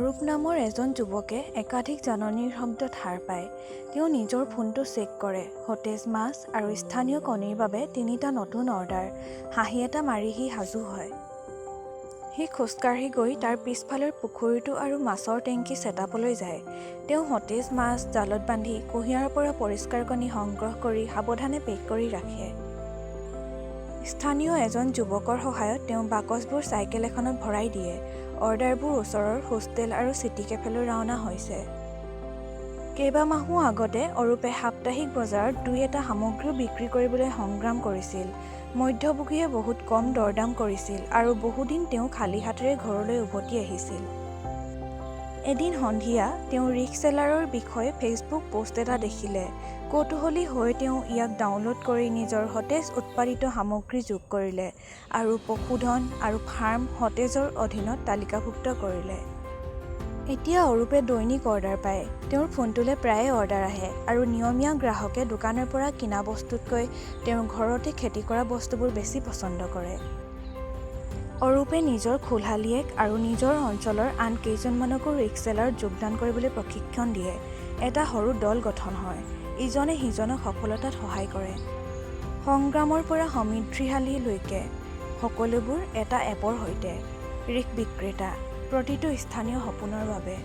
অৰূপ নামৰ এজন যুৱকে একাধিক জাননীৰ শব্দত সাৰ পায়। তেওঁ নিজৰ ফোনটো চেক কৰে। সতেজ মাছ আৰু স্থানীয় কণীৰ বাবে তিনিটা নতুন অৰ্ডাৰ। হাঁহি এটা মাৰি সি সাজু হয়। সি খোজকাঢ়ি গৈ তাৰ পিছফালৰ পুখুৰীটো আৰু মাছৰ টেংকি ছেটআপলৈ যায়। তেওঁ সতেজ মাছ জালত বান্ধি কুঁহিয়াৰৰ পৰা পৰিষ্কাৰ কণী সংগ্ৰহ কৰি সাৱধানে পেক কৰি ৰাখে। স্থানীয় এজন যুৱকৰ সহায়ত তেওঁ বাকচবোৰ চাইকেল এখনত ভৰাই দিয়ে। অৰ্ডাৰবোৰ ওচৰৰ হোষ্টেল আৰু চিটি কেফেলৈ ৰাওনা হৈছে। কেইবামাহো আগতে অৰূপে সাপ্তাহিক বজাৰত দুই এটা সামগ্ৰীও বিক্ৰী কৰিবলৈ সংগ্ৰাম কৰিছিল। মধ্যভোগীয়ে বহুত কম দৰদাম কৰিছিল আৰু বহু দিন তেওঁ খালী হাতেৰে ঘৰলৈ উভতি আহিছিল। এদিন সন্ধিয়া তেওঁ ৰিকচেলাৰৰ বিষয়ে ফেচবুক পোষ্ট এটা দেখিলে। কৌতূহলী হৈ তেওঁ ইয়াক ডাউনলোড কৰি নিজৰ সতেজ উৎপাদিত সামগ্ৰী যোগ কৰিলে আৰু পশুধন আৰু ফাৰ্ম সতেজৰ অধীনত তালিকাভুক্ত কৰিলে। এতিয়া অৰূপে দৈনিক অৰ্ডাৰ পায়। তেওঁৰ ফোনটোলৈ প্ৰায়ে অৰ্ডাৰ আহে আৰু নিয়মীয়া গ্ৰাহকে দোকানৰ পৰা কিনা বস্তুতকৈ তেওঁৰ ঘৰতে খেতি কৰা বস্তুবোৰ বেছি পছন্দ কৰে। অৰূপে নিজৰ খুলশালীয়েক আৰু নিজৰ অঞ্চলৰ আন কেইজনমানকো ৰিকচেলাৰত যোগদান কৰিবলৈ প্ৰশিক্ষণ দিয়ে। এটা সৰু দল গঠন হয়। ইজনে সিজনক সফলতাত সহায় কৰে। সংগ্ৰামৰ পৰা সমৃদ্ধিশালীলৈকে, সকলোবোৰ এটা এপৰ সৈতে। ৰিকবিক্ৰেতা, প্ৰতিটো স্থানীয় সপোনৰ বাবে।